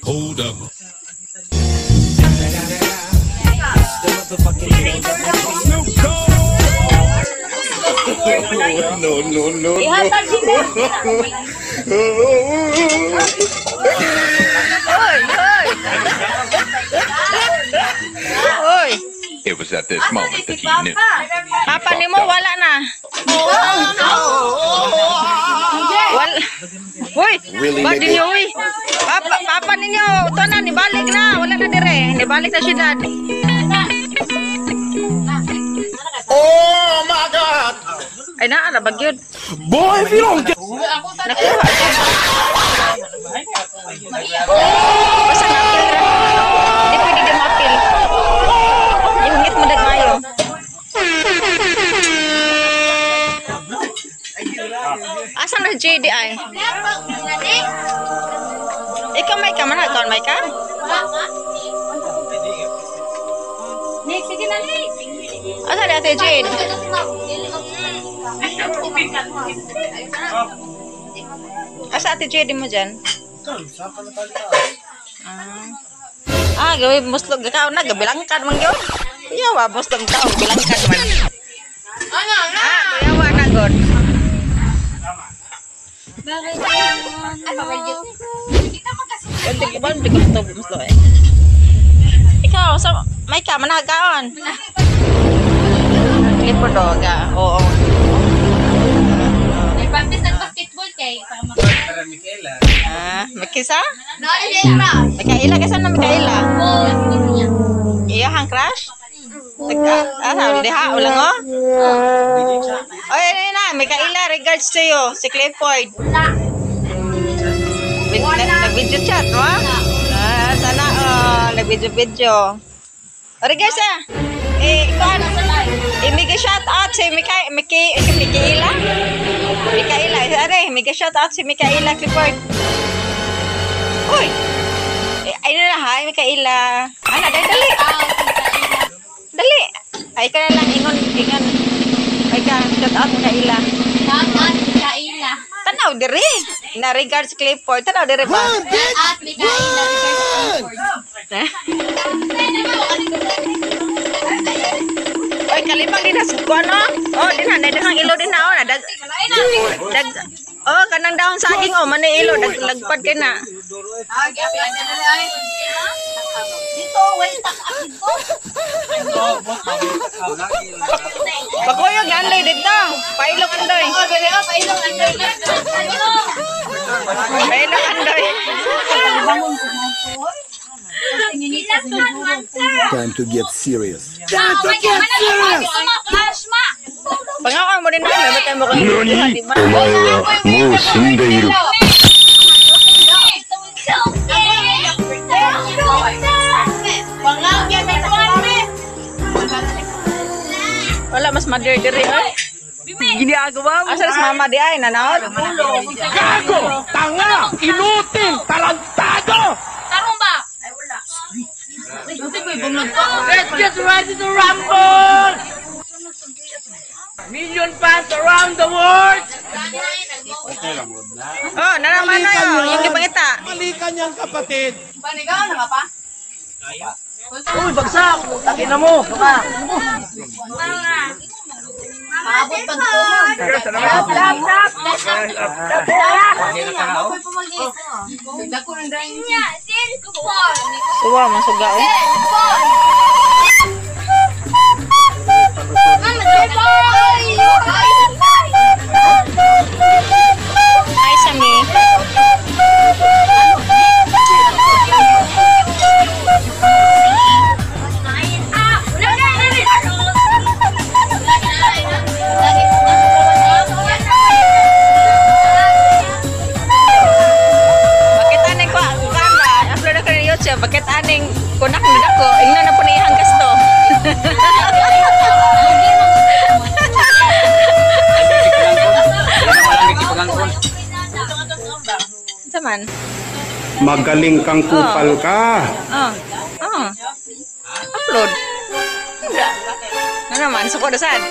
Hold up. No, no, no, no. Oy, oy. Oy. It was at this moment that he knew. Papa nimo wala na. Wala. Uy, Really, ba nigga? ninyo uy. Papa, papa ninyo, ito na nibalik na, wala na dire. Nibalik na siyudad. Oh my God! Ay naa ra bagyod. Boy, if you don't get Nakuha. Basta nga-apil ra. Di pwede di mo-apil. Ihungit mo dagmayo. Asa na JD ay? Ikaw may ka man kaon may ka? Nick, sige na, Nick. Asa na Ate Jade? Asa Ate Jade mo dyan? Ah, ah gabi muslog ka na gabilangkan man gyud. Kuya wa muslog ka bilangkan man. Ah, kuya wa na god. Hindi ko ba hindi ko to muslog eh. Ikaw sa may ka man nagkaon. Clifford ga. Oo. May practice ng basketball kay para Ah, makisa? No, Elena. Mikaela kasi na Mikaela. Boss, niya. Iya hang crush? Nag ah, diha ulang oh. Oy, ano na, Mikaela, regards to you, si Clifford. Nag-video chat, no? Ah, sana oh, nag-video-video. Oh, regards ah. Eh, kuan. Eh, mega shout out si Mika, Miki, si Mikaela. Mikaela, eh, ano mega shout out si Mikaela Clifford. Uy. Eh, ayun na, hi Mikaela. Ana, dali, dali. Dali. Ay ka na lang ingon, ingon. Ay ka, shout out Mikaela. Shout out, Mikaela. Tanaw diri. Na regards Clifford. Tanaw diri ba? Shout out, Mikaela. Regards Clifford. Oy, kalibang din sa kuan no? Oh, din na daghang ilo din na oh, na dag dag Oh, kanang dahon saging oh, manay ilo dag lagpad kay na. Dito, wait, tak dito. Pakuyog andoy dito. Pailok andoy. Oh, dali oh, pailong andoy. Pailok andoy. Time to get serious. Time to get serious. Flash ma. Pangako mo din na, may batay mo kung 何お前はもう死んでいる。 Wala mas mother diri oy. Ginagawa mo. Asa sa mama di ay nanaod? Gago! Tanga! Inutil! Tarantado! Tarong ba? Let's get ready to rumble! Million fans around the world! Oh, naraman na yo, yung gipangita. Mali ka niyang kapatid. Uy, bagsak! Takin na mo! Baka! Paabot pag Suwa man suga eh. Hi Sami. Bakit aning ko kuan ba? Upload ako ng YouTube. Bakit aning kunak na ko? Ingno na po ni iyang gasto. Unsa man? Magaling kang kupal ka. Oh. Oh. Upload. Ano naman, suko na sad.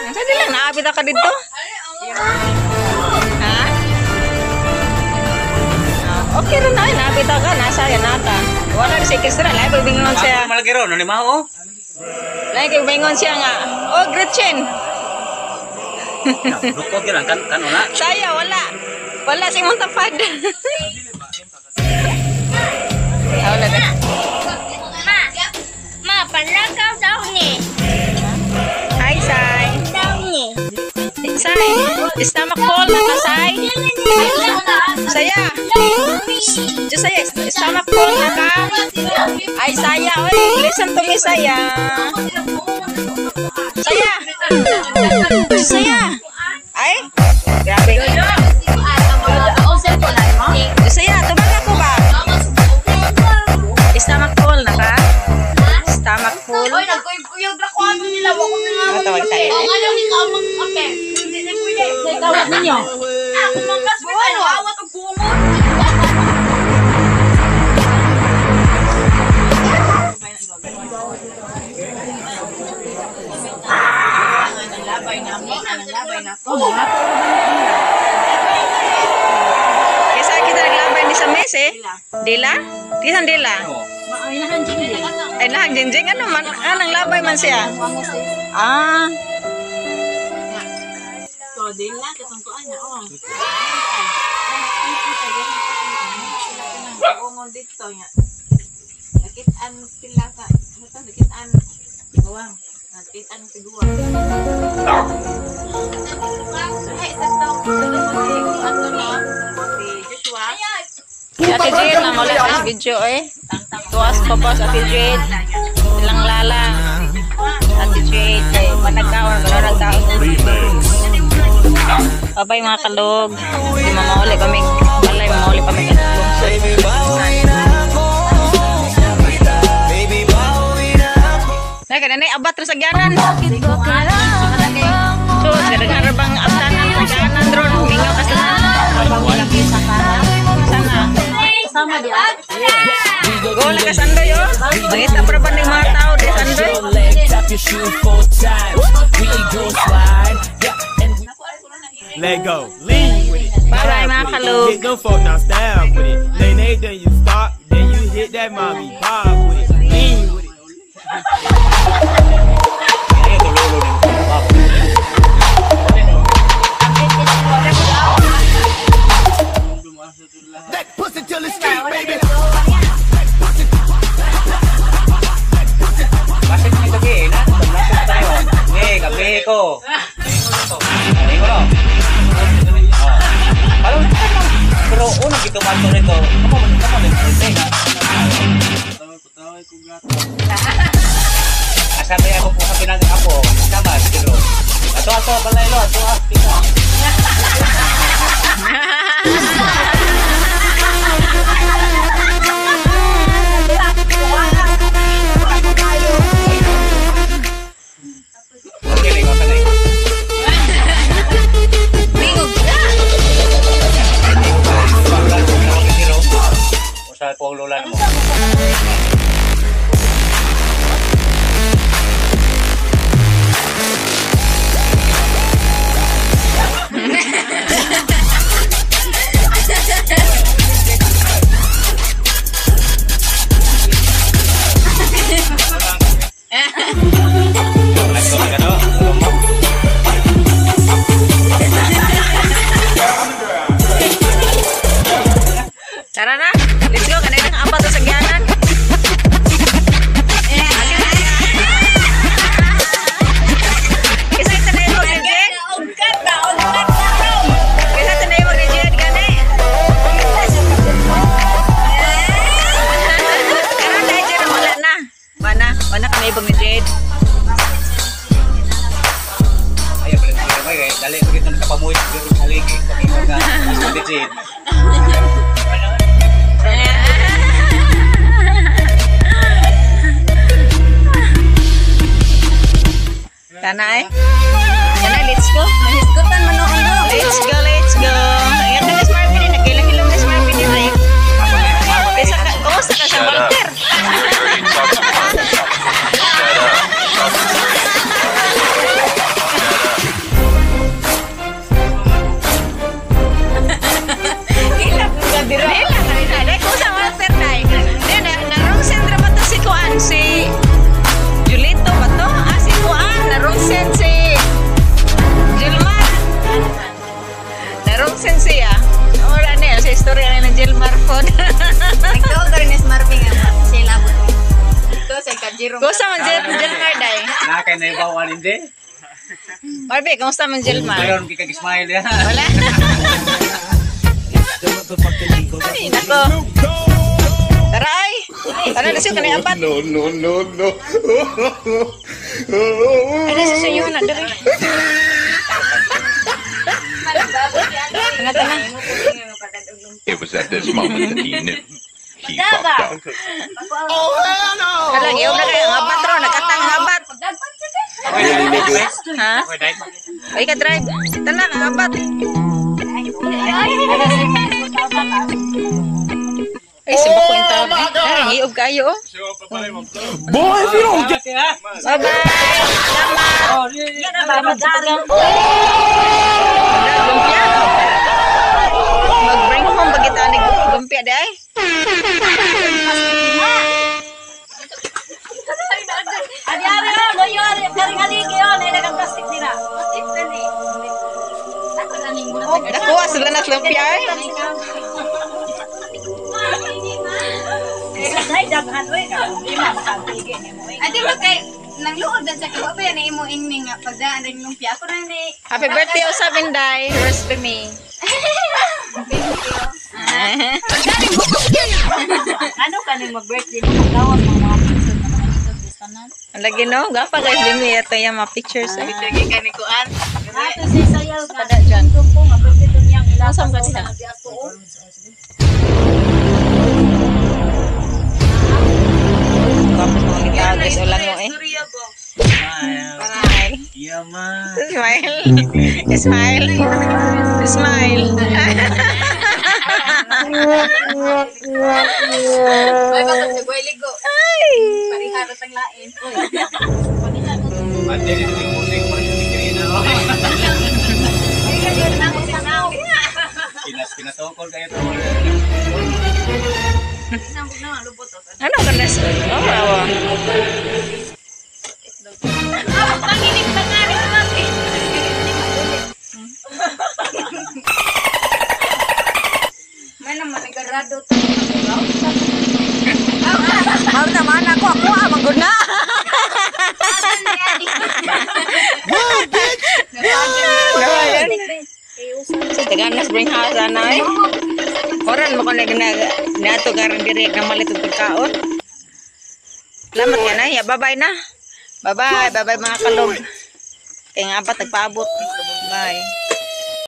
Sa di lang, naapit ka dito. Ha? Okay ra na nabita ka nasa yan nata. Wala si Kisra lahi pag bingon siya. Malagi ron, ano ni Maho? Lahi kay bingon siya nga. Oh, Gretchen. Lukot yun ang kan na. Saya wala. Wala si imong tapad. Ah, wala na. Ma, panlakaw daw ni. Hi, Sai. Daw ni. Sai, stomach full na ka, Sai. Saya. Diyos saya, stomach full na ka. Ay, Saya, oy, listen to me, Saya. Saya. Saya. Ay, grabe. Diyos saya, tubag ako ba? Stomach full na ka? Stomach full. Oy, nagkuyog ra ko ano nila, wa ko na nga. Ano tawag sa'yo? Oo, nga lang ikaw magkape. Hindi na pwede. Tawag ninyo. Ako mga classmate, ano, awat og buongon. Kaysa kita naglabay ni sa mes eh. Dila? Kisan dila? Ay, lahang jinjing. Ano man? Anong labay man siya? Ah. Si Ate Jade, na wala sa video eh. Tuwas pa ba sa Ate Jade? Silang lala. Ate Jade, eh, panagkaon, gano'n ang tao. Bye-bye mga kalog. Hindi mamauli kami. Balay, mamauli kami. Nay, kanina abat ra sa gyanan. So, kadaghan ra bang abtanan sa gyanan dron? Mingaw ka sa sana. Go lang ka sandoy oh. Mangita pa ba ning mga tao di sandoy? Let go. Lean with it. Bye-bye mga kalog. Hit them folk now stab with it. Nay nay, then you stop, then you hit that mommy pop with it. Lean with it. That pussy till the street, baby. Basit mo ito, eh, na? Tumlasok tayo. Eh, gabi ko. Ay, ko. Oh. Pero unang gituman to nito, kamo man kamo din Asabi ako po sa pinag apo, tama pero ato ato balay lo ato ah pika. Okay, ikaw sanay. Sa po ang lola mo. Tara na. Let's go. Kanina ang apat sa gyanan. Kisa ito na yung mag-reject. Kisa ito na yung mag-reject. Gani. Karon dahil dyan, wala na. Wala. Wala kami ibang reject. Ayaw, pero dali ko dito nakapamuhi sa haligi. Pag-ingon nga, mas Tana eh. Tana, let's go. Mahisgutan man ako. Let's go, let's go. Ingat ka, Miss Marvin. Nagkailang-hilong Miss Marvin din eh. Kaysa ka, kumusta ka sa Walter? Hila ka dira. Hila ka. Kumusta Walter day? Then narong send ra ba to si Kuan si Julito ba to? Ah, si Kuan narong send si Gilmar. Narong send siya. Wala na sa istorya na ng Gilmar po. Nagtawag rin ni Marvin nga sila po. Ito sa Kajiro. Kumusta man Gilmar day? Na kay naibawan hindi. Marvin, kumusta man Gilmar? Karon kikag-smile ya. Wala. Ay, nako. Tara ay. Tara na siya kanay apat. No, no, no, no. Ay, nasa sa iyo na diri. Tana tana. It was at this moment that he knew. He fucked up. Alang, iyo na kayo ang abat ro, nagkatang ang abat. Ha? Ay ka drive. Tana ang abat. Ay, si Bako yung tawag. Ay, ngiob kayo, oh. Boy, if you don't get Bye-bye! Salamat! Salamat sa pag- Lumpia. Mag-bring home ba kita ni lumpia di ay? Adi ari ra, loyo ari, garing haligi yon, ay dagang plastic nila. Nakuha sila na lumpia ay. Ay daghan oy, di ma makabigi nimo oy. Ate mo kay nang luod dan sa kawa ba na imo ingni nga pagdaan rin lumpia ako na ni. Happy birthday usab Inday. Rest be me. Ano kaning mag-birthday mo magdawat mga mga picture na mga dito tanan. Ang lagi no, gapa guys bimi ito yung mga pictures eh. Ato si Sayaw nga. Kada dyan. Ko nga birthday to niyang ilasa Nasaan ka sa diha? una bias ko. Tapos mga gitawag guys, ulang mo eh. Smile. Yaman. Smile. Smile. Smile. May baka sa buhay ligo. Ay! Pariharot ang lain. Ate ni musik para sa Karina. Pinas pinatukol kayo to. Ano ka na sa? Oh, wow. Panginig pangaring mami. May naman nagarado to. Mao naman ako, ako ah, manggod na. Sa taganas bring house ana eh. Oran mo ko nag nato karon diri na malit og pagkaon. Salamat ka na, ya bye-bye na. Bye-bye, bye-bye mga kalog. Kay nga apat nagpaabot. Bye.